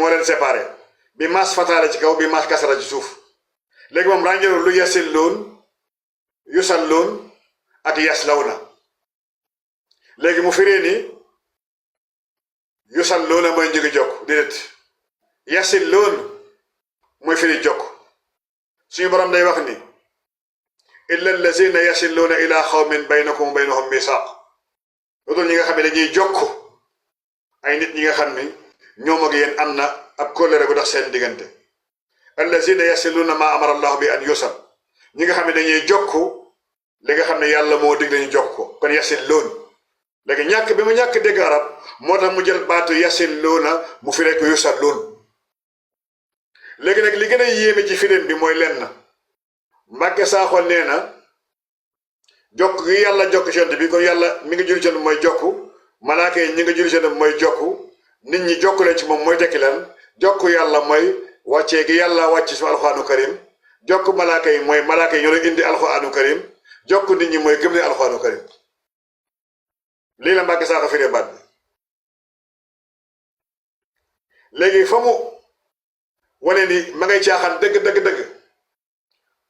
moo leen séparé bi maas fataale ci kaw bi maas kasara ci suuf léegi moom ràññeelu lu yasil loon yusal loon ak yas law na léegi mu firee ni yusal loona mooy njëgi jokk déedéet yasil loon mooy firi jokk suñu borom day wax ni illa allazina yasilluuna ila xawmin baynakum wa baynahum misaaq lu dul ñi nga xam ne dañuy jokk ay nit ñi nga xam ni ñoom ak yéen am na ab kóllëre gu dox seen diggante allazina yasilluuna ma amara allahu bi an yusal ñi nga xam ne dañuy jokk li nga xam ne yàlla moo dig dañu jokk ko kon yasilluun léegi ñàkk bi mu ñàkk dégg arab moo tax mu jël baatu yasilluuna mu firee ko yusalluun léegi nag li gën a yéeme ci firim bi mooy lenn Mbàkke Saaxo nee na jokk gi yàlla jokk ci yonent bi kon yàlla mi ngi julli ci mooy jokk malaaka yi ñi nga julli ci mooy jokk nit ñi jokk leen ci moom mooy tekki leen jokk yàlla mooy wàccee gi yàlla wàcc ci alxuraanu karim jokk malaaka yi mooy malaaka yi ñoo leen indi alxuraanu karim jokk nit ñi mooy gëm ne alxuraanu karim lii la Mbàkke Saaxo firee baat bi léegi fa mu wane ni ma ngay caaxaan dëgg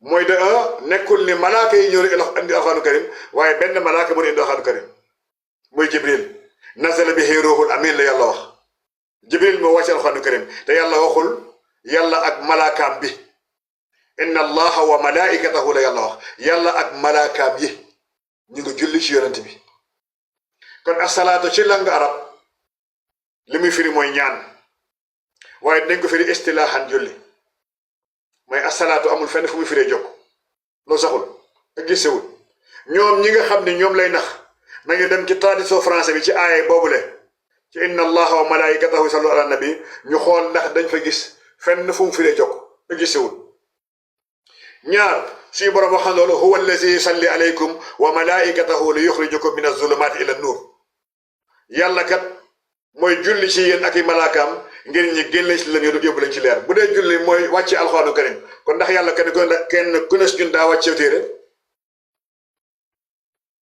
mooy de nekkul ni malaaka yi ñoo indi alxuraanu karim waaye benn malaaka mu indi alxuraanu karim muy jibril nazala bihi ruuhul amin la yàlla wax jibril moo wàcc alxuraanu karim te yàlla waxul yàlla ak malaakaam bi inna allaha wa malaikatahu la yàlla wax yàlla ak malaakaam yi ñu ngi julli ci yonent bi kon asalaatu ci lang arab li muy firi mooy ñaan waaye dinañ ko firi istilaahan julli mooy asalaatu amul fenn fu muy firee jokk loolu saxul ak gisewul ñoom ñi nga xam ne ñoom lay nax nañu dem ci tradition français bi ci aaye boobule ci inna allaha wa malaikatahu sallu ala nabi ñu xool ndax dañ fa gis fenn fu mu firee jokk ak gisewul ñaar suñu borom waxam loolu huwa allazi yusalli alaykum wa malaikatahu li yuxrijukum min azulumaati ila nuur yàlla kat mooy julli ci yéen ak i malaakaam ngir ñi génne ci leen yóbbu leen ci leer bu dee julli mooy wàcce alxuraanu karim kon ndax yàlla kenn ku ne si ñun daa wàcce téere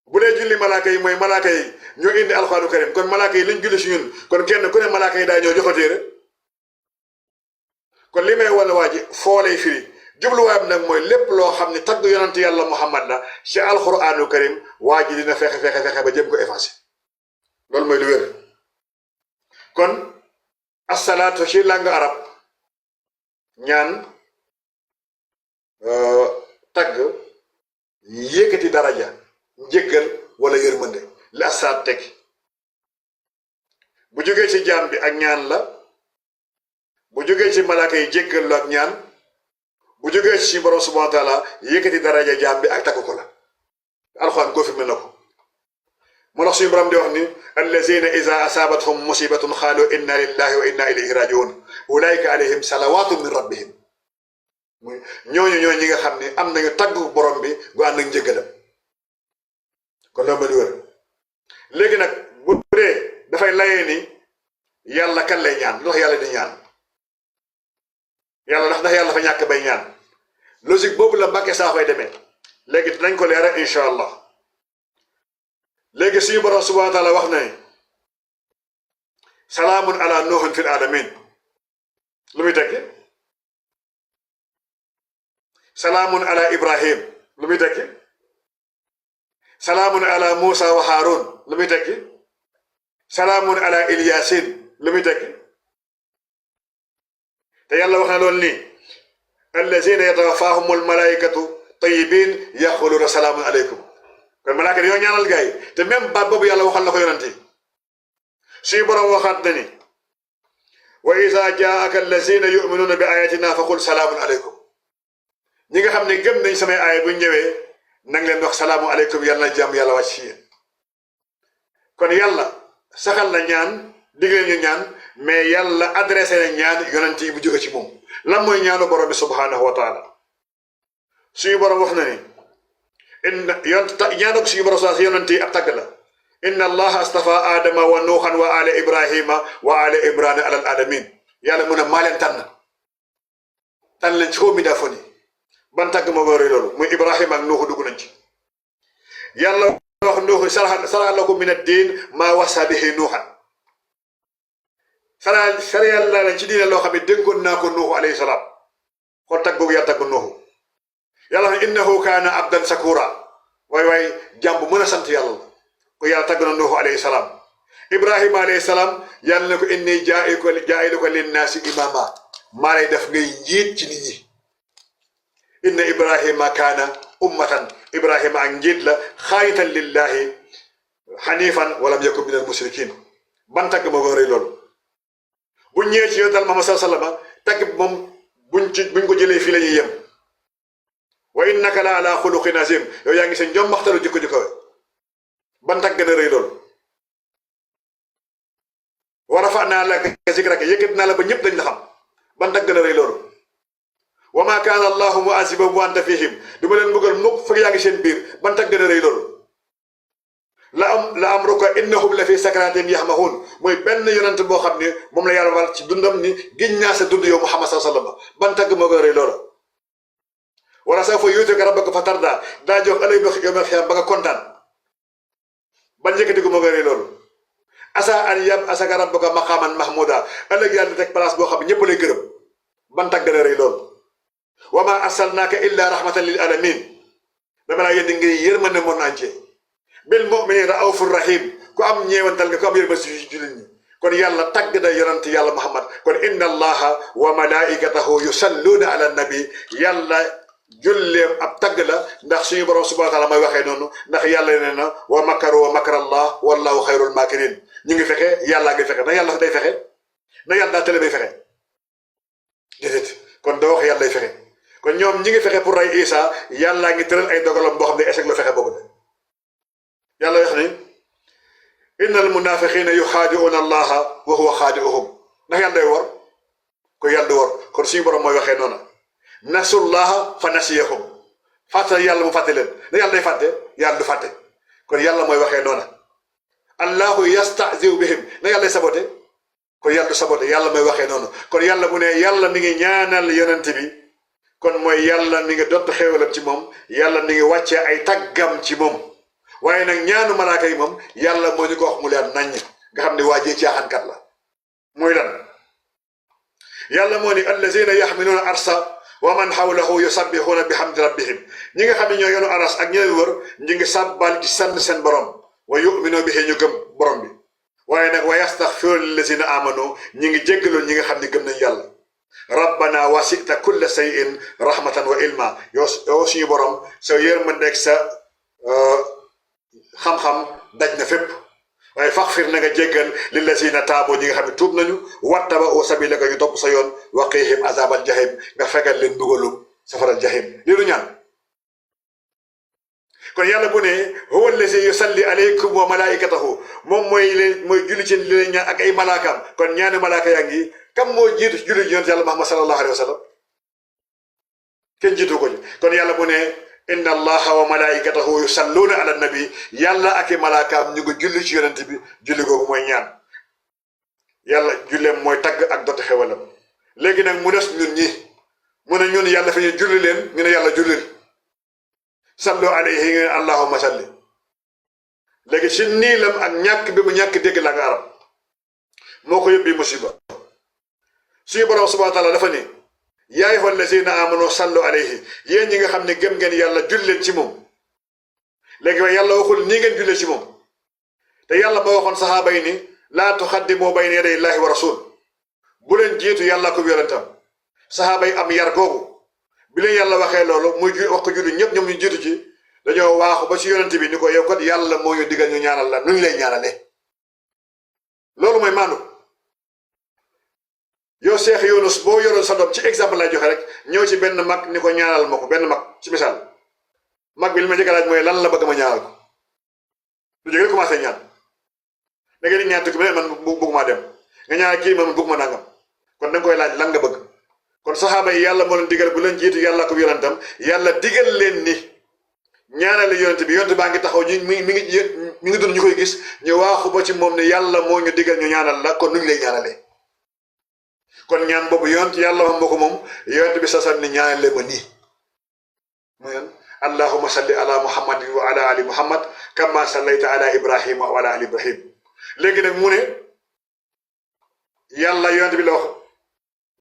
bu dee julli malaaka yi mooy malaaka yi ñoo indi alxuraanu karim kon malaaka yi liñ julli si ñun kon kenn ku ne malaaka yi daa ñoo joxe téere kon li may wala waa ji foo lay firi jubluwaayam nag mooy lépp loo xam ne tagg yonent yàlla muhammad la ci alxuraanu karim waa ji dina fexe ba jëm ko effacé loolu mooy lu wér kon asalaatu ci langue arab ñaan tagg yëkkati daraja njëggal wala yërmande li asalaat tekki bu jógee ci jaam bi ak ñaan la bu jógee ci malaaka yi jéggal la ak ñaan bu jógee ci borom subhanahu wa taala yëkkati daraja jaam bi ak takk ko la alxuraan confirmé na ko moo tax suñu borom di wax ni allazina iza asabathum musibatun xaalu inna lillahi wa inna ilayhi rajiun ulaika alayhim salawatun min rabbihim muy ñooñu ñi nga xam ne am nañu tagg borom bi gu ànd ak njëggalam kon loolu ma li wër léegi nag bu dee dafay layee ni yàlla kan lay ñaan lu tax yàlla di ñaan yàlla ndax yàlla fa ñàkk bay ñaan logique boobu la Mbàkke Saaxoy demee léegi dinañ ko leeral incha allah léegi suñu borom subhanahu wa taala wax na ni salaamun ala nuuhin fil alamin lu muy tekki salaamun ala ibrahim lu muy tekki salaamun ala musa wa harun lu muy tekki salaamun ala ilyasin lu muy tekki te yàlla wax na loolu nii allazina yatawaffahumul malaikatu tayyibin yaquluna salaamun aleykum kon malaaka yoo ñaanal gaa yi te même baat boobu yàlla waxal na ko yonante suñu borom waxaat na ni wa iza jaaka allazina yuminuuna bi ayatina fa qul salaamun aleykum ñi nga xam ne gëm nañ samay aaya bu ñëwee nang leen wax salaamu aleykum yàlla na jàmm yàlla wàcc ci yéen kon yàlla saxal na ñaan digle ñu ñaan mais yàlla adressé na ñaan yonante yi bu jóge ci moom lan mooy ñaanu borom bi subhanahu wa taala suñu borom wax na ni ñaanal suñu borom saa si yonent yi ab tàgg la inna allaha astafa adama wa nuuxan wa ala ibrahima wa ala imrana alal alamin yàlla mun a maa leen tànn leen ci kaw mi daa foni ban tàgg moo war loolu muy ibrahima ak nuuxu dugg nañ ci yàlla wax nuuxu saraxa lakum min ad-din maa wasa bihi nuuxan sara yàlla la ci diine loo xam ne dénkoon naa ko nuuhu alayhi salaam xool tag googu yàlla tagg nuuhu yàlla ne innahu kaana abdan sakura waay jàmm mën a sant yàlla ko yàlla tagg na nuuhu alayhi salaam ibrahima alayhi salaam yàlla ne ko inni jaa'iluka linnaasi imaama maa lay def ngay njiit ci nit ñi inna ibrahima kaana ummatan ibrahima ak njiit la xaanitan lillahi xanifan walam yakun min al mushrikin ban tagg moo ko rëy loolu bu ñëwee ci yonental Muhammad sallallahu alayhi wasallam tagg moom buñ ko jëlee fii la ñuy yem wa innaka la ala xuluqin azim yow yaa ngi seen njom maxtalu jikko ji kawe ban tagg gën a rëy loolu wa rafa'naa laka zikraka yëkkat naa la ba ñëpp dañ la xam ban tagg gën a rëy loolu wa ma kaana allahu mu'azzibahum wa anta fihim du ma leen bëggal mukk fekk yaa ngi seen biir ban tagg gën a rëy loolu la amruka innahum la fi sakaraatihim yahmahun mooy benn yonent boo xam ne moom la yàlla war ci dundam ni giñ naa sa dund yow Muhammad sallallahu alayhi wasallam ban tagg moo gën a rëy loola wala sawfa yu'tika rabbuka fatarda daa jox ëllëg yawmal qiyaama ba nga kontaan ban yëkkati ko moo gën a rëy loolu asa an yab'asaka rabbuka maqaaman mahmuuda ëllëg yàlla di teg place boo xam ne ñëpp lay gërëm ban tagg gën a rëy loolu wa ma arsalnaaka illa rahmatan lil alamin dama laa yéen ngir yërmande monde entier bil mu'minina raufur rahim ku am ñeewantal nga ku am yërmande si jullit ñi kon yàlla tagg da yonent yàlla Muhammad kon inna allaha wa malaikatahu yusalluuna ala nabi yàlla julleem ab tagg la ndax suñu borom subhanahu wa taala may waxee noonu ndax yàlla nee na wa makaru wa makara allah wallahu xayrul makirin ñu ngi fexe yàllaa ngi fexe na yàlla day fexe na yàlla daa tële bay fexe déedéet kon doo wax yàlla day fexe kon ñoom ñi ngi fexe pour rey Isa yàllaa ngi tëral ay dogalam boo xam ne échec la fexe boobu de yàlla wax ni innal munafiqina yuxaadi'una allaha wa huwa xaadi'uhum ndax yàlla day wor ko yàlla du wor kon suñu borom mooy waxee noona nasullaha fa nasiyahum fàtte yàlla mu fàtte leen na yàlla day fàtte yàlla du fàtte kon yàlla mooy waxee noona allahu yastahzi'u bihim na yàlla day sabote kon yàlla du sabote yàlla mooy waxee noonu kon yàlla mu ne yàlla mi ngi ñaanal yonent bi kon mooy yàlla mi ngi dott xéewalam ci moom yàlla mi ngi wàccee ay taggam ci moom waaye nag ñaanu malaaka yi moom yàlla moo ñu ko wax mu leen naññ nga xam ne waajee caaxaankat la muy lan yàlla moo ni allazina yaxmiluuna arsa wa man xawlahu yusabbixuuna bihamdi rabbihim ñi nga xam ne ñoo yoonu aras ak ñeneen wër ñi ngi sàbbal ci sant seen borom wa yuminoo bihi ñu gëm borom bi waaye nag wa yastaxfiruuna lillazina amanu ñi ngi jéggaloon ñi nga xam ne gëm nañ yàlla rabbana wasita kulla shay'in rahmatan wa ilma yow suñu borom sa yërmandeeg sa xam-xam daj na fépp waaye faxfir na nga jéggal lillazina taaboo ñi nga xam ne tuub nañu wattaba'u sabilaka ñu topp sa yoon waqihim azabal jahim nga fegal leen mbugalum safaral jahim lii du ñaan kon yàlla bu ne huwa allazi yusalli alaykum wa malaikatahu moom mooy julli ci li leen ñaan ak ay malaakaam kon ñaani malaaka yaa ngi kam moo jiitu julli ci yonent yàlla Muhammad sallallahu alayhi wa sallam kenn jiitu ko ci kon yàlla bu ne inna allaha wa malaikatahu yusalluuna ala nabi yàlla ak i malaakaam ñu ngi julli ci yonent bi julli googu mooy ñaan yàlla julleem mooy tagg ak dotti xewalam léegi nag mu des ñun ñi mu ne ñun yàlla fi ñu julli leen ñu ne yàlla jullil sallu alayhi ngeen allahumma salli léegi ci niilam ak ñàkk bi mu ñàkk dégg la nga arab moo ko yóbbi musiba suñu borom subhanahu wa taala dafa ni yaa ayyuhal lazina amanu sallu alayhi yéen ñi nga xam ne gëm ngeen yàlla julleen ci moom léegi waaye yàlla waxul nii ngeen jullee ci moom te yàlla ba waxoon saxaaba yi ni laa tuxaddimu bayna yaday llahi wa rasul bu leen jiitu yàlla ko yonentam saxaaba yi am yar googu bi leen yàlla waxee loolu muy wax ko julli ñëpp ñoom ñu jiitu ci dañoo waaxu ba ci yonent bi ni ko yow kat yàlla moo ñu digal ñu ñaanal la nu ñu lay ñaanale loolu mooy maandu yow Cheikh Yunus boo yoroon sa doom ci exemple lay joxe rek ñëw ci benn mag ni ko ñaanal ma ko benn mag ci misaal mag bi li ma njëkk a laaj mooy lan la bëgg ma ñaanal ko lu jóge commencé ñaan da ngeen di ñaan tukki bi man bëgg maa dem nga ñaanal kii man bëgg ma nangam kon da nga koy laaj lan nga bëgg kon saxaaba yi yàlla moo leen digal bu leen jiitu yàlla ko yonentam yàlla digal leen ni ñaanal yonent bi yonent baa ngi taxaw ñu mi ngi dund ñu koy gis ñu waaxu ba ci moom ne yàlla moo ñu digal ñu ñaanal la kon nu ñu lay ñaanalee kon ñaan boobu yonent yàlla wax moo ko moom yonent bi sasal ni ñaanal leen ma nii mu yoon allahumma salli ala muhammadin wa ala ali muhammad kama sallayta ala ibrahima wa ala ali ibrahim léegi nag mu ne yàlla yonent bi la wax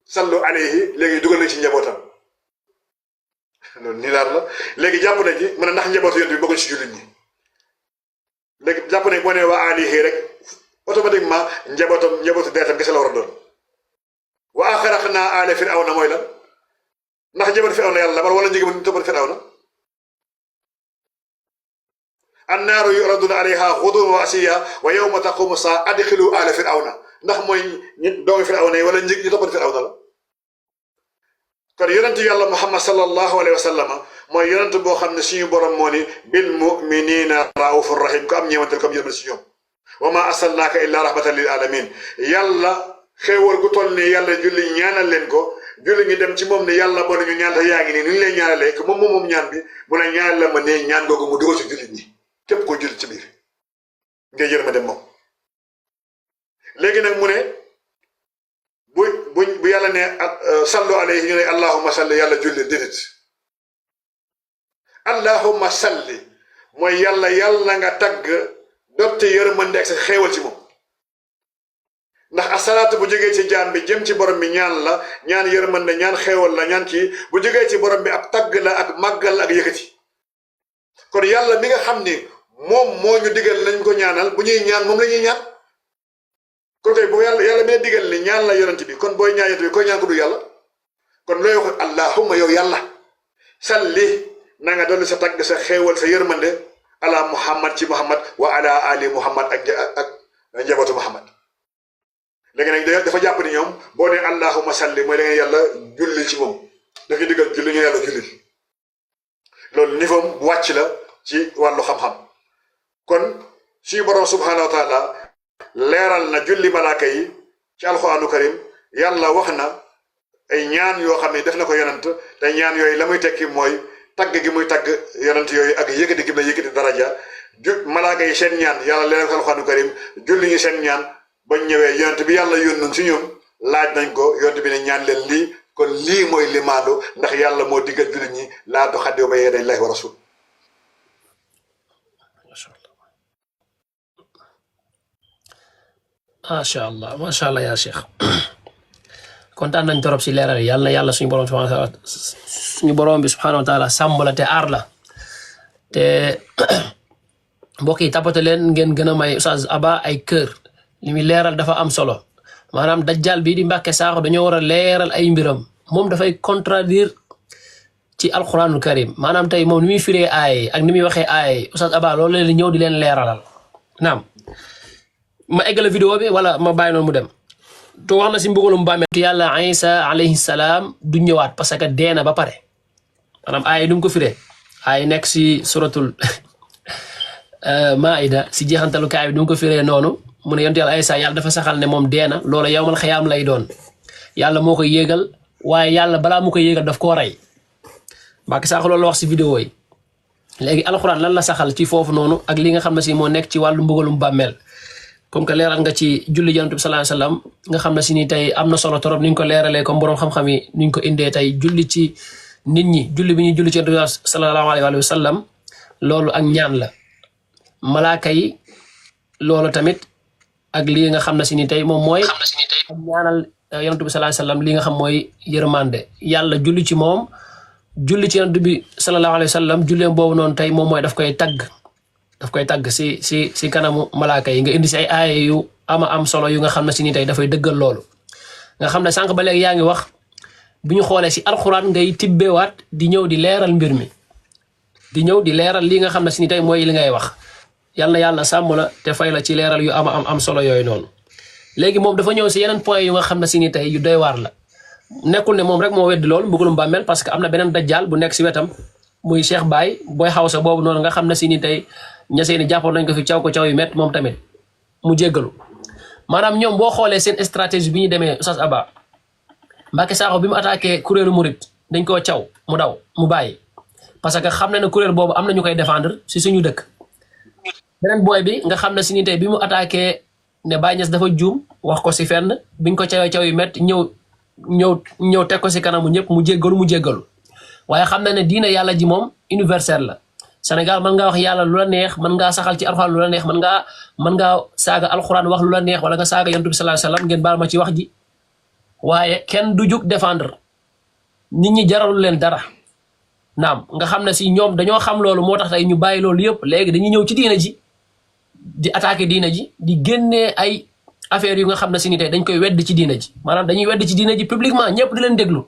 sallu alayhi léegi dugal na ci njabootam loolu nii daal la léegi jàpp nañ ci mën a ndax njabootu yonent bi bokkuñ ci jullit ñi léegi jàpp nañ boo nee waa alihi rek automatiquement njabootu deretam gese la war a doon wa axraqnaa aala firawna mooy lan ndax njabootu firawna yàlla la wala njëgi toppal firawna annaaru yuraduna alayha xuduwan wa asiya wa yawma taqumu saa adxilu aala firawna ndax mooy ñi doomi firawna yi wala njëg ñi toppal firawna la kon yonent yàlla muhammad sallallahu alayhi wa sallam mooy yonent boo xam ne suñu borom moo ni bil muminina raufur rahim ko am ñeewantal comme yërmal si ñoom wa ma arsalnaaka illa rahmatan lil alamin yàlla xéewal gu toll ni yàlla julli ñaanal leen ko julli ngi dem ci moom ne yàlla boo ñu ñaan tax yaa ngi nii ni ñu lay ñaanalee que moom ñaan bi mu ne ñaanal la ma ne ñaan googu mu dugal ci jullit ñi képp koo jullit ci biir ngay yërma dem moom léegi nag mu ne bu yàlla ne sallu alayhi ñu ne allahumma salli yàlla julli déedéet allahumma salli mooy yàlla nga tagg dotte yërmande ak sa xéewal ci moom ndax asalaatu bu jógee ci jaam bi jëm ci borom bi ñaan la ñaan yërmande ñaan xéewal la ñaan kii bu jógee ci borom bi ab tagg la ak màggal la ak yëkkati kon yàlla mi nga xam ni moom moo ñu digal nañ ko ñaanal bu ñuy ñaan moom la ñuy ñaan kon kay bu yàlla mi ne digal ni ñaan la yonent bi kon booy ñaan yonent bi koy ñaan ko du yàlla kon looy wax allahumma yow yàlla salli na nga dolli sa tagg sa xéewal sa yërmande ala muhammad ci muhammad wa ala ali muhammad ak njabootu muhammad léegi nag dafa jàpp ni ñoom boo nee allahumma salli mooy da ngeen yàlla julli ci moom dafay digal julli ñu yàlla julli loolu niveau bu wàcc la ci wàllu xam-xam kon suñu borom subhanahu wa taala leeral na julli malaaka yi ci alxuraanu karim yàlla wax na ay ñaan yoo xam ne def na ko yonent te ñaan yooyu la muy tekki mooy tagg gi muy tagg yonent yooyu ak yëkkati gi mu la yëkkati daraja malaaka yi seen ñaan yàlla leeral ko alxuraanu karim julli ñi seen ñaan bañ ñëwee yonent bi yàlla yónnoon si ñoom laaj nañ ko yonent bi ne ñaan leen lii kon lii mooy li maandu ndax yàlla moo diggal jullit ñi laa tuqaddimu bayna yaday llaahi wa rasul macha allah yaa Cheikh kontaan nañ torop si leeral yàlla na yàlla suñu borom bi subhanahu wa taala sàmm la te aar la te mbokk yi tapate leen ngeen gën a may Oustaz Aba ay kër li muy leeral dafa am solo maanaam dajjal bii di Mbàkke Sakho dañoo war a leeral ay mbiram moom dafay contradire ci alquranul karim maanaam tey moom ni muy firee aay ak ni muy waxee aay Oustaz Aba loolu leen ñëw di leen leeralal naam ma eggale vidéo bi wala ma bàyyi noonu mu dem to wax na si mbugalum bàmmeel yàlla Isa alayhi salaam du ñëwaat parce que deena ba pare maanaam aay du mu ko firee aay nekk si suratul maida si jeexantalu kaay bi du mu ko firee noonu mu ne yonent yàlla Isa yàlla dafa saxal ne moom deena loolu yawmal xiyaam lay doon yàlla moo koy yéegal waaye yàlla balaa mu koy yéegal daf koo rey Mbàkke Sakho loolu wax si vidéo yi léegi alxuraan lan la saxal ci foofu noonu ak li nga xam ne si moo nekk ci wàllu mbugalum bàmmeel comme que leeral nga ci julli yonent bi sallallahu alayhi wasallam nga xam ne si ni tey am na solo torop ni ñu ko leeralee comme borom xam-xam yi ni ñu ko indee tey julli ci nit ñi julli bi ñuy julli ci yonent bi sallallahu alayhi wasallam loolu ak ñaan la malaaka yi loolu tamit ak lii nga xam ne si ni tey moom mooy ak ñaanal yonent bi sallallahu alayhi wasallam li nga xam mooy yërmande yàlla julli ci moom julli ci yonent bi sallallahu alayhi wasallam julleem boobu noonu tey moom mooy daf koy tagg si kanamu malaaka yi nga indi si ay aaya yu am solo yu nga xam ne si ni tey dafay dëggal loolu nga xam ne sànq ba léegi yaa ngi wax bu ñu xoolee si alxuraan ngay tibbewaat di ñëw di leeral mbir mi di ñëw di leeral li nga xam ne si ni tey mooy li ngay wax yal na yàlla sàmm la te fay la ci leeral yu am solo yooyu noonu léegi moom dafa ñëw si yeneen point yu nga xam ne si ni tey yu doy waar la nekkul ne moom rek moo weddi loolu mbugalum bàmmeel parce que am na beneen dajjaal bu nekk si wetam muy Cheikh Baye booy xawsa boobu noonu nga xam ne si ni tey ñasee ni jàppoon nañ ko fi caw yu met moom tamit mu jéggalu maanaam ñoom boo xoolee seen stratégie bi ñu demee Oustaz Aba Mbàkke Sakho bi mu attaqué kuréelu murit dañ koo caw mu daw mu bàyyi parce que xam na ne kuréel boobu am na ñu koy défendre si suñu dëkk beneen booy bi nga xam ne si ni tey bi mu attaqué ne Baye Niass dafa juum wax ko si fenn biñ ko caw yu met ñëw teg ko si kanamu ñëpp mu jéggalu waaye xam na ne diine yàlla ji moom universel la Sénégal mën ngaa wax yàlla lu la neex mën ngaa saxal ci alxuraan lu la neex mën ngaa saaga alxuraan wax lu la neex wala nga saaga yonent bi sallallahu alayhi wasallam ngeen baal ma ci wax ji waaye kenn du jug défendre nit ñi jaralul leen dara naam nga xam ne si ñoom dañoo xam loolu moo tax tey ñu bàyyi loolu yëpp léegi dañuy ñëw ci diina ji di attaqué diina ji di génnee ay affaires yu nga xam ne si ni tey dañ koy wedd ci diina ji maanaam dañuy wedd ci diina ji publiquement ñëpp di leen déglu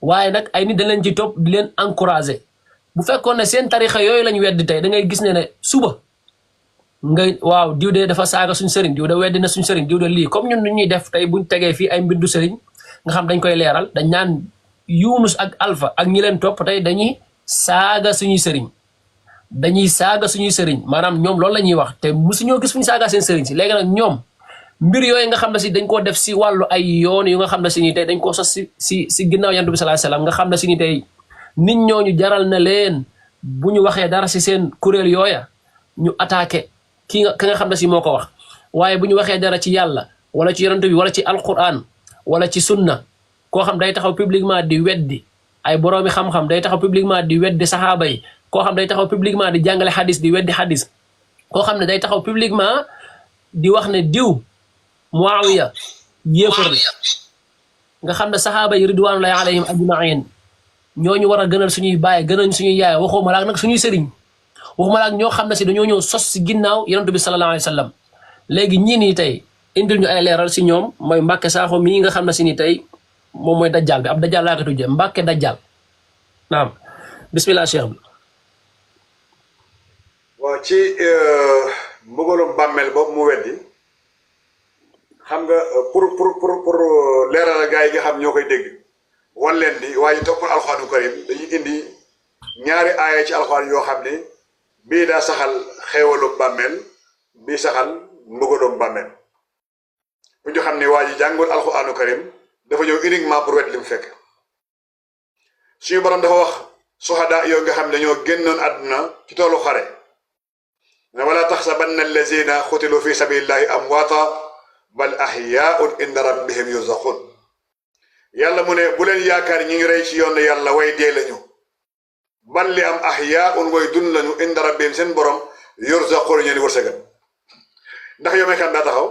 waaye nag ay nit dañ leen ci topp di leen encouragé bu fekkoon ne seen tarixa yooyu lañ weddi tey da ngay gis ne suba nga waaw diw de dafa saaga suñ sëriñ diw de weddi na suñ sëriñ diw de lii comme ñun nu ñuy def tey buñ tegee fii ay mbindu sëriñ nga xam dañ koy leeral dañ naan Yunus ak Alpha ak ñi leen topp tey dañuy saaga suñuy sëriñ maanaam ñoom loolu la ñuy wax te musuñoo gis fu ñu saaga seen sëriñ si léegi nag ñoom mbir yooyu nga xam ne si dañ koo def si wàllu ay yoon yu nga xam ne si ni tey dañ koo sos si ginnaaw yonent bi sallallahu alayhi wasallam nga xam ne si ni tey nit ñooñu jaral na leen bu ñu waxee dara si seen kuréel yooya ñu attaqué ki nga xam ne si moo ko wax waaye bu ñu waxee dara ci yàlla wala ci yonent bi wala ci alquran wala ci sunna koo xam day taxaw publiquement di weddi ay boroomi xam-xam day taxaw publiquement di weddi saxaaba yi koo xam day taxaw publiquement di jàngale xadis di weddi xadis koo xam ne day taxaw publiquement di wax ne diw Muawiya yéefar nga xam ne saxaaba yi ridwanullahi alayhim ajmain ñooñu war a gënal suñuy baay gënal suñuy yaay waxuma laak nag suñuy sëriñ waxuma laak ñoo xam ne si dañoo ñëw sos si ginnaaw yonent bi sallallahu alayhi wa sallam léegi ñii nii tey indil ñu ay leeral si ñoom mooy Mbàkke Saaxo mii nga xam ne si ni tey moom mooy dajjal bi ab dajjal laa ko tuddee Mbàkke dajjal naam bismillah cheikh bi waaw ci mbugalum bàmmeel boobu mu weddi xam nga pour leeral gaa yi nga xam ñoo koy dégg wan leen di waaye toppal alxuraanu karim dañuy indi ñaari aaya ci alxuraan yoo xam ne bii daa saxal xeewalum bàmmeel bii saxal mbugalum bàmmeel bu ñu xam ne waa ji jàngul alxuraanu karim dafa ñëw uniquement pour wet li mu fekk suñu borom dafa wax suhada yoo nga xam ne dañoo génnoon àdduna ci toolu xare ne wala taxsabanna allazina xutilu fi sabilillahi amwaata bal ahyaun inda rabbihim yurzaqun yàlla mu ne bu leen yaakaar ñi ngi rey ci yoon yàlla way dee lañu bal li am ahyaun way dund lañu inda rabbihim seen borom yurzaqun ñeen wërsëgal ndax yow may xam daa taxaw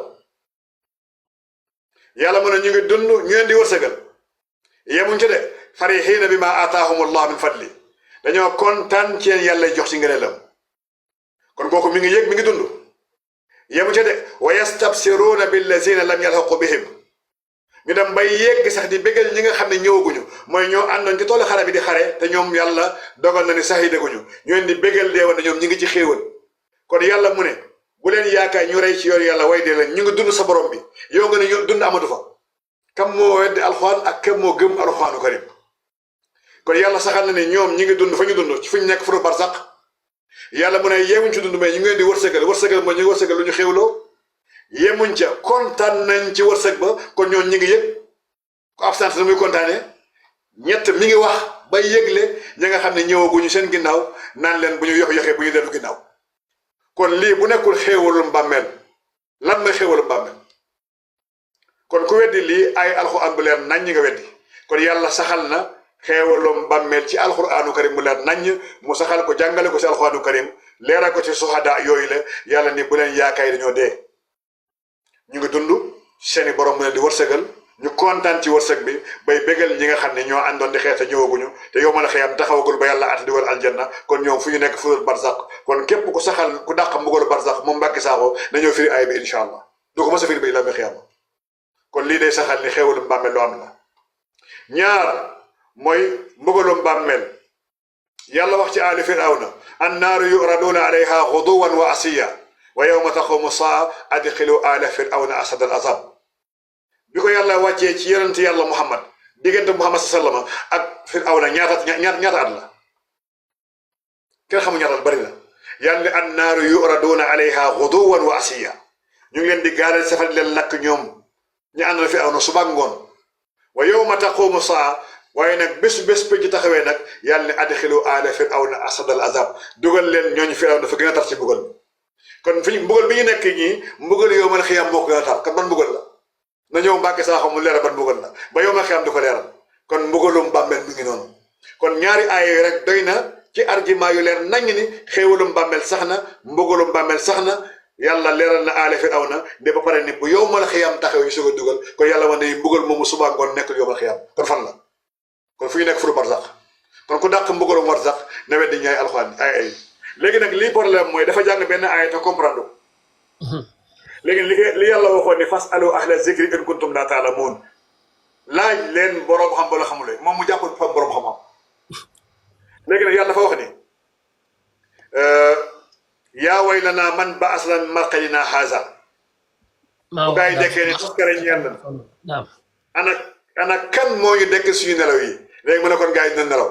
yàlla mu ne ñu ngi dund ñu leen di wërsëgal yemuñ ci de farihiina bi ma aataahum allah min fadli dañoo kontaan ci yéen yàlla jox ci ngëneelam kon kooku mi ngi yëg mi ngi dund yemuñ ci de wa yastabsiruuna billazina lam yalhaqu bihim ñu dem bay yegg sax di bégal ñi nga xam ne ñëwaguñu mooy ñoo àndoon ci toolu xare bi di xare te ñoom yàlla dogal na ni sahidaguñu ñu leen di bégal dee woon ñoom ñi ngi ci xéewal kon yàlla mu ne bu leen yaakaar ñu rey ci yoon yàlla way dee la ñu ngi dund sa borom bi yow nga ne ñu dund amatu fa kam moo weddi alxuraan ak kam moo gëm alxuraanu karim kon yàlla saxal na ne ñoom ñi ngi dund fa ñu dund ci fu ñu nekk fu barsaq yàlla mu ne yemuñ ci dund mais ñu ngi leen di wërsëgal mooy ñu ngi wërsëgal lu ñu xéwloo yemuñ ca kontaan nañ ci wërsëg ba kon ñoom ñi ngi yëg ko absence na muy kontaanee ñett mi ngi wax bay yëgle ñi nga xam ne ñëwaguñu seen ginnaaw naan leen bu ñu yoxee bu ñu dellu ginnaaw kon lii bu nekkul xéewalu mbàmmeel lan mooy xéewalu mbàmmeel kon ku weddi lii ay alxuraan bu leer nañ ñi nga weddi kon yàlla saxal na xéewalu mbàmmeel ci alxuraanu karim bu leer nañ mu saxal ko jàngale ko ci alxuraanu karim leeral ko ci suhada yooyu la yàlla ni bu leen yaakaar dañoo dee ñu ngi dund seeni borom mu leen di wërsëgal ñu kontaan ci wërsëg bi bay bégal ñi nga xam ne ñoo àndoon di xeex te ñëwaguñu te yow mën a xëyam taxawagul ba yàlla ati di wal aljanna kon ñoom fu ñu nekk fu barzaq kon képp ku saxal ku dàq mbugalu barzaq moom Mbàkke Saaxo nañoo firi ay bi incha allah du ko mos a firi ba ila mi xiyama kon lii day saxal ni xéewalu mbàmmeel lu am la ñaar mooy mbugalu mbàmmeel yàlla wax ci aali firawna annaaru yuraduuna alayha xuduwan wa asiya wa yawma taqumu saa adxilu aala firawna asad al azab bi ko yàlla wàccee ci yonent yàlla Muhammad diggante Muhammad sallama ak firawna ñaata at la kenn xamu ñaata at bari na yàlla ne annaaru yuraduuna alayha xuduwan wa asiya ñu ngi leen di gaalal safal leen lakk ñoom ñu àndal firawna suba ak ngoon wa yawma taqumu saa waaye nag bés pénc taxawee nag yàlla ne adxilu aala firawna asad al azab dugal leen ñooñu firawna dafa gën a tar ci mbugal kon fi mbugal bi ñu nekk ñii mbugal yow man xiyam moo ko gën a tar kan ban mbugal la na ñëw Mbàkke Saaxo mu leeral ban mbugal la ba yow man xiyam di ko leeral kon mbugalum bàmmeel mi ngi noonu kon ñaari aaya rek doy na ci argument yu leer nañ ni xéewalum bàmmeel sax na mbugalum bàmmeel sax na yàlla leeral na aale Firawna de ba pare ni bu yowmal xiyaam taxaw yu soog a dugal kon yàlla wax ne mbugal moomu suba ngoon nekkul yowmal xiyaam kon fan la kon fu ñu nekk furu barsax kon ku dàq mbugalum war sax nawet di ñaay alxuraan ay léegi nag lii problème mooy dafa jàng benn aaya te comprendre ko léegi li yàlla waxoon ni fas alu ahla zikri in kuntum laa taalamuun laaj leen boroom xam ba la xamule moom mu jàppul fa boroom xam-xam léegi nag yàlla dafa wax ni yaa waylanaa man ba'asanaa min marqadinaa haazaa bu gaa yi dekkee ni toskare ñeel na ana kan moo ñu dekk suñu nelaw yi léegi mu ne kon gaa yi dina nelaw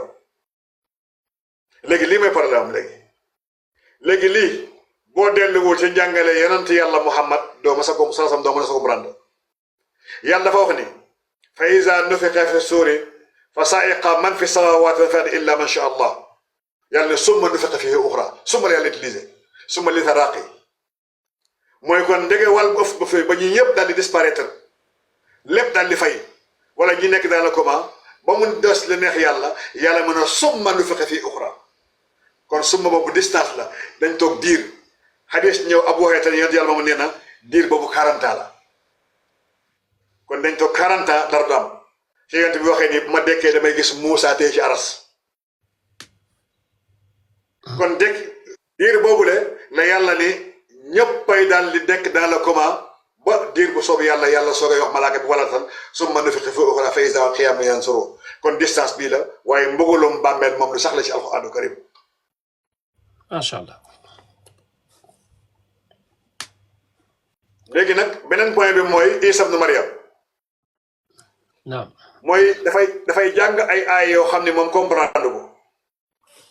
léegi lii mooy problème am léegi lii boo delluwul ci njàngale yonent yàlla Muhammad doo ma sa ko salasam doo ma sa ko comprendre yàlla dafa wax ni fa izaa nufixa fi suuri fa sa'iqa man fi samaawaati wal ardi illa man sha Allah yàlla ne summa nufixa fiihi uxraa summa la yàlla utilisé summa li taraaqi mooy kon ndege wàll bu ëff ba fay ba ñu ñëpp daal di disparaître lépp daal di fay wala ñi nekk dans le coma ba mu des li neex yàlla mën a summa nufixa fiihi uxraa kon summa boobu distance la dañ toog diir xadis ñëw Abu Hurayra yonent yàlla moomu nee na diir boobu 40 ans la kon dañ toog 40 ans dara du am ci yonent bi waxee ni bu ma dekkee damay gis Muusaa tey ci aras kon dekk diir boobule la yàlla ni ñëppay daal di dekk dans le coma ba diir bu soob yàlla soog a wax malaaka bi wala tan summa nufixa fiihi uxraa fa izaa qiyaamun yansuruun kon distance bii la waaye mbugalum bàmmeel moom lu sax la ci alxuraanu karim macha allah. léegi nag beneen point bi mooy Isa ibnu Maryam. naam. mooy dafay jàng ay aay yoo xam ne moom comprendre ko.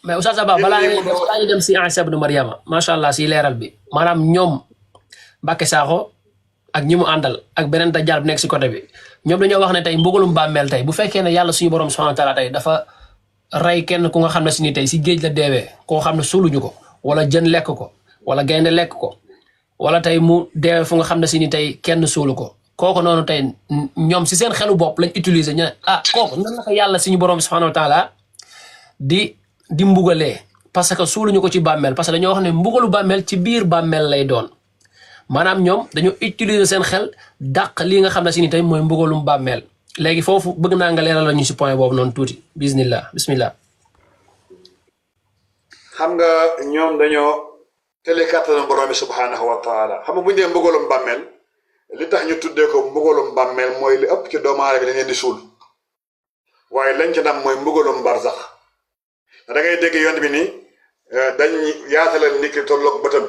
mais Oustaz Aba balaa ñu dem si Isa ibnu Maryama macha allah si leeral bi maanaam ñoom Mbacke Sakho ak ñi mu àndal ak beneen dajjaal bu nekk si côté bi ñoom dañoo wax ne tey mbugalum bàmmeel tey bu fekkee ne yàlla suñu borom subhanahu wa taala tey dafa rey kenn ku nga xam ne si ni tey si géej la deewee koo xam ne suuluñu ko wala jën lekk ko wala gaynde lekk ko wala tey mu deewee fu nga xam ne si ni tey kenn suulu ko kooku noonu tey ñoom si seen xelu bopp lañ utiliser ñu ne kooku nan la ko yàlla suñu borom subhanahu wa taala di mbugalee parce que suuluñu ko ci bàmmeel parce que dañoo wax ne mbugalu bàmmeel ci biir bàmmeel lay doon maanaam ñoom dañoo utiliser seen xel dàq lii nga xam ne si ni tey mooy mbugalum bàmmeel léegi foofu bëgg naa nga leeral la ñu si point boobu noonu tuuti bismillah xam nga ñoom dañoo télékàttan borom bi subhanahu wa taala xam nga bu ñu dee mbugalum bàmmeel li tax ñu tuddee ko mbugalum bàmmeel mooy li ëpp ci doomu aadama bi dañ leen di suul waaye lañ ci nam mooy mbugalum barzax da ngay dégg yont bi ni dañ yaatalal nit ki tolloog bëtam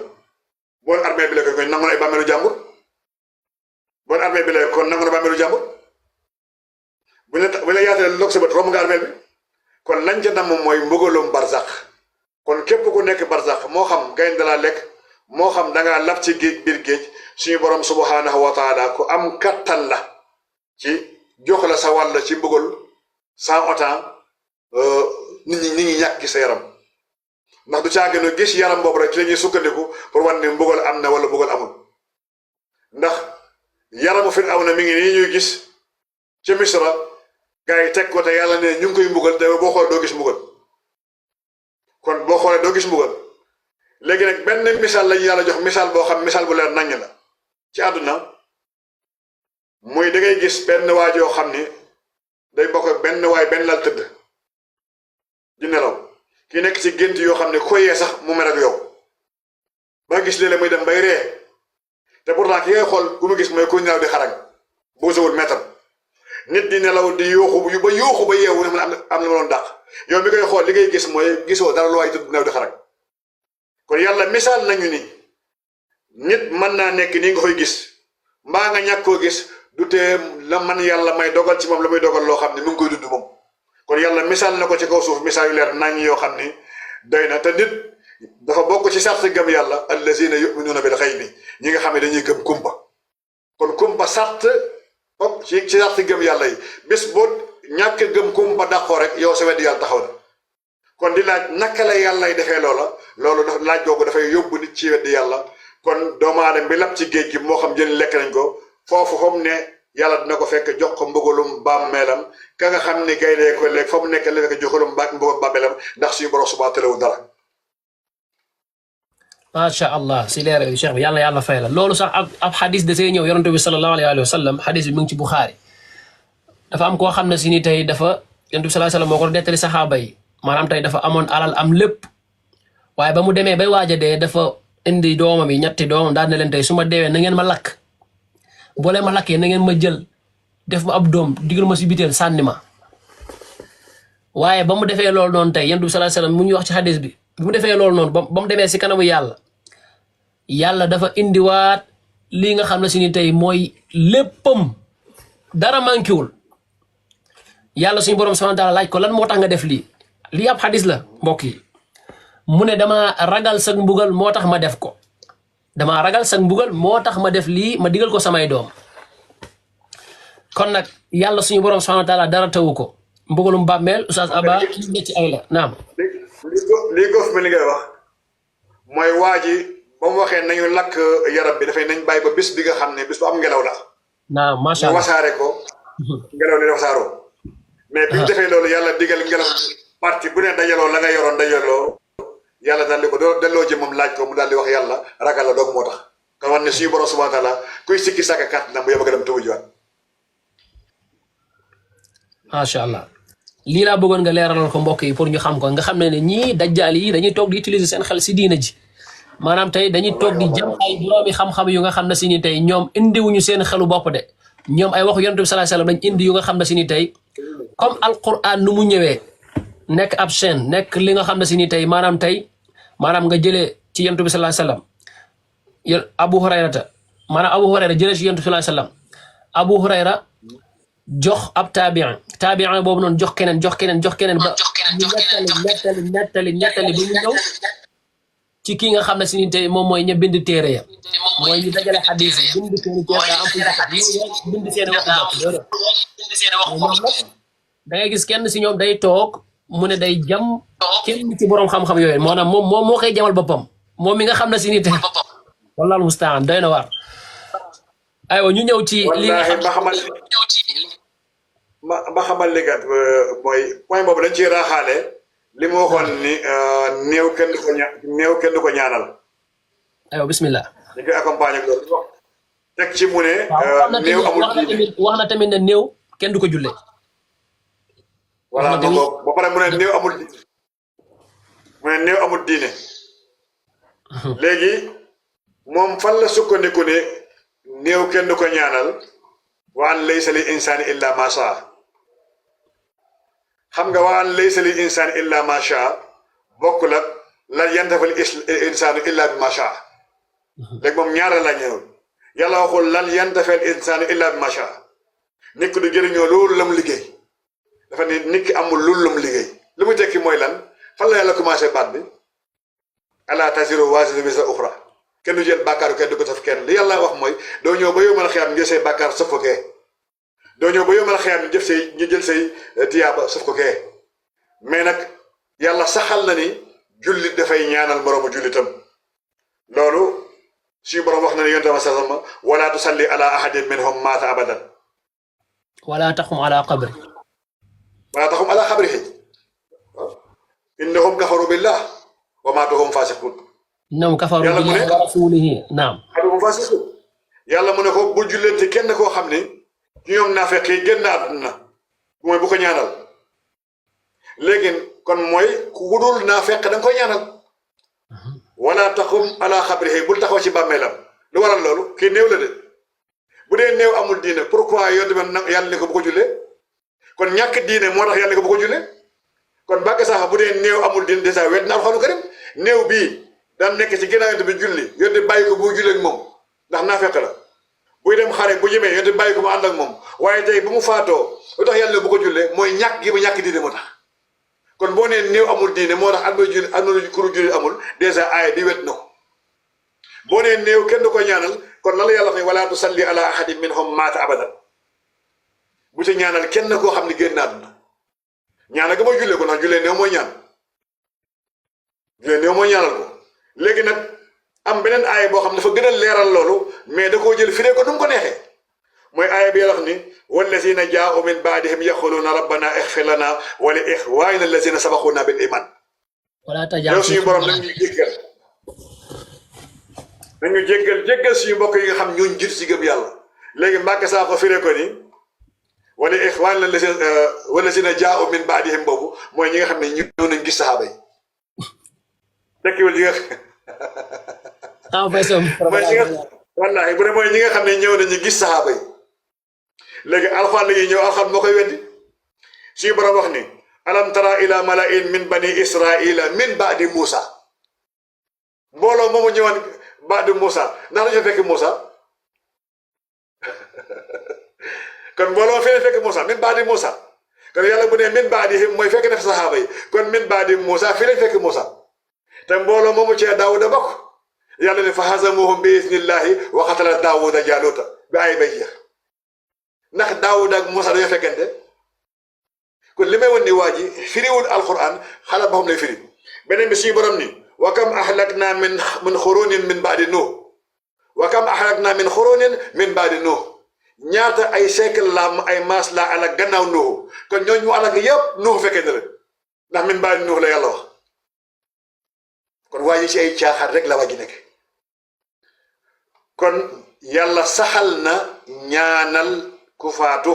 boon armée bi la ko nangu na ay bàmmeelu jàmbur boon armée bi la kon nangu na bàmmeelu jàmbur bu la yaatalal loog sa bët romb nga armée bi kon lañ ca nam mooy mbugalum barzax kon képp ku nekk barzax moo xam gaynde laa lekk moo xam dangaa lab ci géej biir géej suñu borom subhanahu wa taala ku am kattan la ci jox la sa wàll ci mbugal sans autant nit ñi ñàkk gis sa yaram ndax du caa gën a gis yaram boobu rek ci la ñuy sukkandiku pour wan ne mbugal am na wala mbugal amul ndax yaramu Firawna mi ngi nii ñuy gis ci Misra gaa yi teg ko te yàlla ne ñu ngi koy mbugal te boo xoolee doo gis mbugal kon boo xoolee doo gis mbugal léegi nag benn misaal lañu yàlla jox misaal boo xam misaal bu leer naññ la ci àdduna muy da ngay gis benn waajoo xam ni day bokk ak benn waay benn lal tëdd di nelaw ki nekk ci gént yoo xam ne ko yee sax mu mer ak yow ba gis léeg-léeg muy dem bay ree te pourtant ki ngay xool ku mu gis mooy ku nelaw di xarag boosewul meetar nit di nelaw di yooxu ba yeewu ne am na ma doon dàq yow mi koy xool li ngay gis mooy gisoo dara lu waay tëdd nelaw di xarag kon yàlla misaal nañu ni nit mën naa nekk nii nga koy gis mbaa nga ñàkk koo gis du tee la man yàlla may dogal ci moom la muy dogal loo xam ne mu ngi koy dund moom kon yàlla misaal na ko ci kaw suuf misaal yu leer nañ yoo xam ni doy na te nit dafa bokk ci sart gëm yàlla allazina yuminuuna bil xaybi ñi nga xam ne dañuy gëm kumpa kon kumpa sart ci sart gëm yàlla yi bés boo ñàkk gëm kumpa dàqoo rek yow sa wedd yàlla taxaw na kon di laaj naka la yàlla defee loolu laaj googu dafay yóbbu nit ci wedd yàlla kon doomu aadama bi lab ci géej gi moo xam jën lekk nañ ko foofu xam ne yàlla dina ko fekk jox ko mbugalum bàmmeelam ka nga xam ni gaynde ko léegi fa mu nekk la fekk joxalum mbugalum bàmmeelam ndax suñu borom subaa tëlewu dara. macha allah si leer yi cheikh bi yàlla fay la loolu sax ab xadis da see ñëw yonente bi sallallahu alayhi wa sallam xadis bi mu ngi ci Buxaari dafa am koo xam ne si ni tey dafa yonente bi sallallahu alayhi wa sallam moo ko nettali saxaaba yi maanaam tey dafa amoon alal am lépp waaye ba mu demee bay waaj a dee dafa indi doomam yi ñetti doomam daal ne leen tey su ma deewee na ngeen ma lakk boo leen ma lakkee na ngeen ma jël def ma ab doom digal ma si biteel sànni ma waaye ba mu defee loolu noonu tey yonente bi sallallahu alayhi wa sallam mu ñu wax ci xadis bi mu defee loolu noonu ba mu demee si kanamu yàlla dafa indiwaat lii nga xam ne si ni tey mooy léppam dara manquéwul yàlla suñu borom subhanahu wa taala laaj ko lan moo tax nga def lii ab xadis la mbokk yi mu ne dama ragal sag mbugal moo tax ma def ko dama ragal sag mbugal moo tax ma def lii ma digal ko samay doom kon nag yàlla suñu borom subhanahu wa taala dara tawu ko mbugalum bàmmeel Oustaz Aba li ci ay la naam lii goof mi li ngay wax mooy waa ji ba mu waxee nañu lakk yaram bi dafay nañ bàyyi ba bis bi nga xam ne bis bu am ngelaw la naam macha ñu allah wasaare ko ngelaw li wasaaroo mais bi ñu defee loolu yàlla digal ngelaw parti bu ne dajaloo la nga yoroon dajaloo yàlla daal di ko delloo ji moom laaj ko mu daal di wax yàlla ragal la doog moo tax nga wax ne suñu borom subhanahu wa taala kuy sikki sàkka kàtt na bu yóbbu nga dem tuubu jiwaat macha allah lii laa bëggoon nga leeralal ko mbokk yi pour ñu xam ko nga xam ne ñii dajjaal yi dañuy toog di utiliser seen xel si diina ji maanaam tey dañuy toog di jëm ay boroomi xam-xam yu nga xam ne si ni tey ñoom indiwuñu seen xelu bopp de ñoom ay waxu yonent bi sallallahu alayhi wasallam dañ indi yu nga xam ne si ni tey comme alquran nu mu ñëwee nekk ab chaîne nekk li nga xam ne si ni tey maanaam nga jëlee ci yonent bi sallallahu alayhi wasallam Abu Hurayra jëlee ci yonent bi sallallahu alayhi wasallam Abu Hurayra jox ab taabiin boobu noonu jox keneen ba ñu nettali ba ñu ñëw ci kii nga xam ne si ni tey moom mooy ña bind téere ya mooy ñu dajale xadis yi bind seeni téere daa am fu ñu bind seeni wax bopp da ngay gis kenn si ñoom day toog mu ne day jam kenn ci borom xam-xam yooyu maanaam moom moo koy jamal boppam moom mi nga xam ne si ni tey wallaahu mustaan doy na waar aywa ñu ñëw ci li nga xam ma xamal li gat mooy point boobu dañ ciy raaxaale li mu waxoon ni néew kenn du ko ñaanal aywa bismillah ñu koy accompagner ak loolu teg ci mu ne néew amul diine wax na tamit ne néew kenn du ko julle voilà ba pare mu ne néew amul diine léegi moom fan la sukkandiku ne néew kenn du ko ñaanal wa an laysa lil insaani illa ma shaa xam nga wa an laysa lil insaani illa ma shaa bokkul ak lan yantafa lil insaanu illa bi ma shaa léegi moom ñaara la ñëw yàlla waxul lan yantafa lil insaanu illa bi ma shaa nit ki du jëriñoo loolu la mu liggéey dafa ne nit ki amul loolu la mu liggéey lu mu tekki mooy lan fan la yàlla commencé baat bi ala taziru waziratun wizra ukhra kenn du jël bàkkaaru kenn du ko saf kenn li yàlla wax mooy doo ñëw ba yomal xiyaam ñu jël say bàkkaar saf ko kee doo ñëw ba yomal xiyaam ñu jël say tiyaaba saf ko kee mais nag yàlla saxal na ni jullit dafay ñaanal moroomu jullitam loolu suñu borom wax na ne yonent ma sasama wala tusalli ala ahadin minhum maata abadan wala taqum ala qabrihi innahum kafaru billah wa maatu hum fasiqun innahum kafaru billahi wa rasulihi naam yàlla mu ne ko bu julleenti kenn koo xam ne ci ñoom naafeq yi génn àdduna mooy bu ko ñaanal léegi kon mooy ku wudul naafeq da nga koy ñaanal wala taqum ala xabrihi bul taxaw ci bàmmeelam lu waral loolu kii néew la de bu dee néew amul diine pourquoi yow tamit yàlla ne ko bu ko jullee kon ñàkk diine moo tax yàlla ne ko bu ko jullee kon bàkk sax bu dee néew amul diine dèjà wet na alxuraan karim néew bii daan nekk ci ginnaaw yonte bi julli yonte bàyyi ko bu jullee ak moom ndax naafeq la buy dem xare bu jëmee yonte bàyyi ko mu ànd ak moom waaye tey bu mu faatoo lu tax yàlla bu ko jullee mooy ñàkk gi ba ñàkk diine moo tax kon boo nee néew amul diine moo tax am na kuru julli amul dèjà aaya bi wet na ko boo nee néew kenn du ko ñaanal kon lan la yàlla fay wala tusalli ala ahadin minhum maata abadan bu ci ñaanal kenn koo xam ne génn àdduna ñaanal ga mooy jullee ko ndax jullee néew mooy ñaan jullee néew mooy ñaanal ko léegi nag am beneen aaya boo xam ne dafa gën a leeral loolu mais da koo jël firee ko nu mu ko neexee mooy aaya bi wax ni wallazina jaa'u min ba'dihim yaquluna rabbana ighfir lana wa li ikhwanina allazina sabaquna bil iman. wala yow tajal suñu borom nañu jéggal suñu mbokk yi nga xam ñooñu jiitu si gëm yàlla léegi Mbàkke saa ko firee ko ni wala ikhwanina allazina jaa'u min ba'dihim boobu mooy ñi nga xam ne ñëw nañ gis saxaaba yi tekkiwul ñi nga mooy ñi nga wallaahi bu ne mooy ñi nga xam ne ñëw nañu gis saxaaba yi léegi alxuraan la ñuy ñëw alxuraan moo koy weddi suñu borom wax ni alam tara ila mala'in min bani israila min ba'di Musa mbooloo moomu ñëwoon ba'di Musa ndax dañu fekk Musa kon mbooloo fee fekk Musa min ba'di Musa kon yàlla bu ne min ba'dihim mooy fekk na fi saxaaba yi kon min ba'di Musa fii lañ fekk Musa te mbooloo moomu cee Daawuda bokk yàlla ne fa hazamuhum bi iznillahi wa qatala Daawuda Jaaluuta bi ay bay jeex ndax Daawuda ak Musa dañoo fekkente kon li may wan ni waa ji firiwul alquran xalaat ba xam lay firi beneen bi suñu borom ni wa kam ahlakna min xurunin min ba'di Nuh wa kam ahlakna min xurunin min ba'di Nuh ñaata ay siècle la ay maas la ala gannaaw Nuh kon ñooñu alak yëpp Nuh fekkee na leen ndax min ba'di Nuh la yàlla wax kon waa ji ci ay caaxaat rek la waa ji nekk kon yàlla saxal na ñaanal ku faatu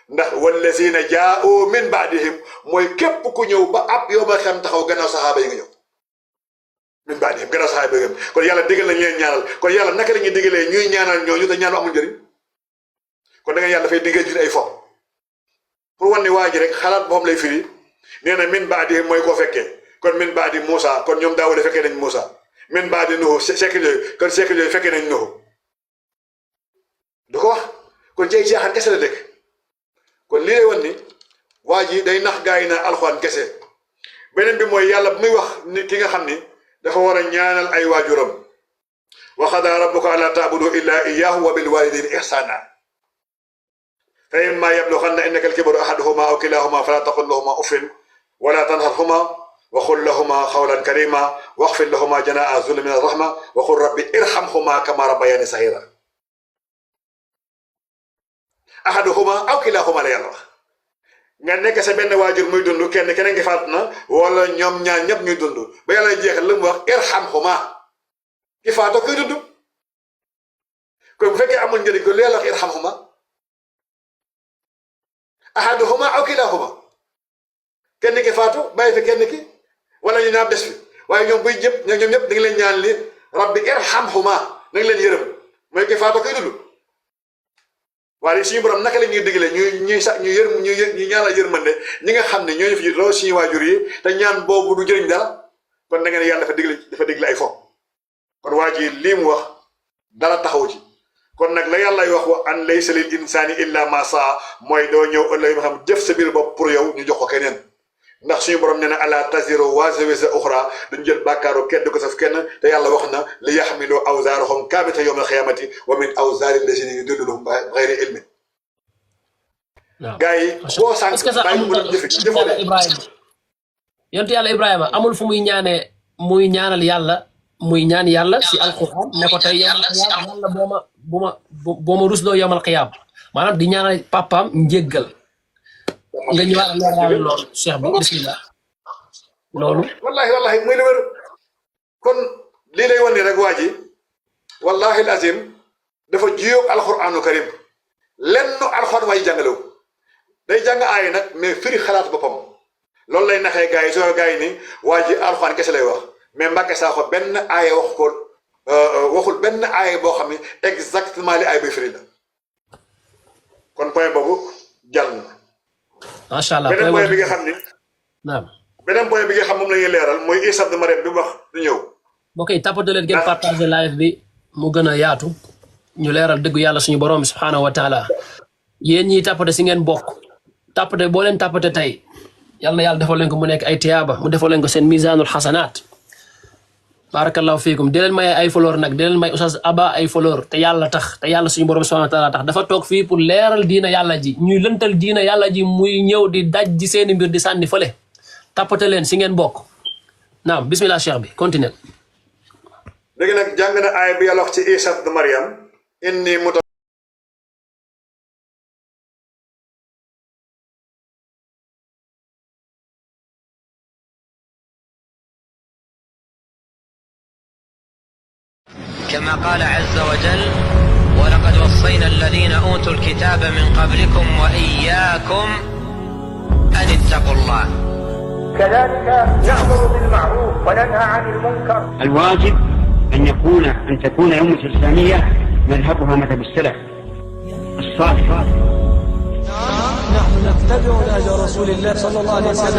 ndax wallazina jaa'u min ba'dihim mooy képp ku ñëw ba ab yow ma xam taxaw gannaaw saxaaba yi nga ñëw min ba'dihim gannaaw saxaaba yi nga ñëw kon yàlla digal na ñeen ñaanal kon yàlla naka la ñuy digalee ñuy ñaanal ñooñu te ñaan amul njëriñ kon da nga yàlla dafay digal jur ay fo pour wan ni waa ji rek xalaat boo xam lay firi nee na min ba'dihim mooy koo fekkee kon min ba'di Musa kon ñoom Daawuda fekkee nañ Musa min ba'di Nuh siècle yooyu kon siècle yooyu fekkee nañ Nuh du ko wax kon ci ay caaxaan kese la dëkk kon lii lay wan ni waa ji day nax gaa yi naa alxuraan kese beneen bi mooy yàlla bu muy wax ni ki nga xam ni dafa war a ñaanal ay waajuram wa qadaa rabbuka allaa ta'budu illaa iyyaahu wa bil waalidayni ihsaana fa immaa yablughanna indaka al-kibara ahaduhumaa aw kilaahumaa falaa taqul lahumaa uffin wa laa tanharhumaa wa qul lahumaa qawlan kariimaa waxfid lahumaa janaaha zulli mina rahma wa qul rabbi irhamhumaa kamaa rabbayaani sagiiraa ahaduhuma aw kilahuma la yàlla wax nga nekk sa benn waajur muy dund keneen ki faatu na wala ñoom ñaar ñëpp ñuy dund ba yàlla jeexal lu mu wax irhamhuma ki faatu kuy dund kon bu fekkee amul njëriñ ko lu yàlla wax irhamhuma ahaduhuma aw kilahuma kenn ki faatu bàyyi fi kenn ki wala ñu ñaar des fi waaye ñoom buy jëpp ñoom ñëpp da nga leen ñaan li rabbi irhamhuma na nga leen yërëm mooy ki faatu kuy dund waaye suñu borom naka la ñuy digalee ñu ñaanal yërmande ñi nga xam ne ñooñu fi jiitu loolu suñu waajur yi te ñaan boobu du jëriñ dara kon da nga ne yàlla dafa digle ay fo kon waa ji lii mu wax dara taxaw ci kon nag la yàlla wax wa an laysa lil insaani illa ma saa mooy doo ñëw ëllëg ma xam jëf sa biir bopp pour yow ñu jox ko keneen ndax suñu borom nee na ala taziru waaziratun wizra uxraa duñ jël bàkkaaru kenn du ko saf kenn te yàlla wax na li yaxmilu awzaarahum kaamilatan yawmal qiyaamati wa min awzaari llaziina yudilluunahum bi xayri ilmin. gaa yi boo sànq est-ce que sax amul Ibrahima yonent yàlla Ibrahima amul fu muy ñaanee muy ñaanal yàlla muy ñaan yàlla si alquran ne ko tey yawmal qiyaam yàlla boo ma rusloo yawmal qiyaam maanaam di ñaanal papaam njéggal. nga ñëwaat leeral loolu cheikh bi bismillah loolu wallahi muy lu wér kon lii lay wan ni rek waa ji wallahi lazim dafa jiyoog alquranu karim lenn alxuraan waay jàngalewu day jàng aay nag mais firi xalaat boppam loolu lay naxee gars yi soo gars yi ni waa ji alxuraan kese lay wax mais Mbàkke Sakho benn aaya wax ko waxul benn aaya boo xam ne exactement li aay bay firi la kon point boobu jàll na macha allah beneen point bi nga xam ni naam beneen point bi nga xam moom la ñuy leeral mooy Isa ibn Maryam bi mu wax du ñëw mbokk yi tapote leen ngeen partagé live bi mu gën a yaatu ñu leeral dëggu yàlla suñu borom subhanahu wa taala yéen ñiy tapote si ngeen bokk tapote boo leen tapote tey yàlla na yàlla defal leen ko mu nekk ay tiyaaba mu defal leen ko seen misaanul xasanaat barakallahu fiikum di leen may ay fleur nag di leen may Oustaz Aba ay fleur te yàlla tax te yàlla suñu borom subhanahu wa taala tax dafa toog fii pour leeral diina yàlla ji ñuy lëntal diina yàlla ji muy ñëw di daj ji seeni mbir di sànni fële tapote leen si ngeen bokk naam bismillah cheikh bi continue léegi nag jàng na aaya bi yàlla wax ci Isa ibn Maryam inni كما قال عز وجل: ولقد وصينا الذين أوتوا الكتاب من قبلكم وإياكم أن اتقوا الله. كذلك نأمر بالمعروف وننهى عن المنكر. الواجب أن تكون الأمة الإسلامية مذهبها مذهب السلف الصالح. نحن نتبع نهج رسول الله صلى الله عليه وسلم.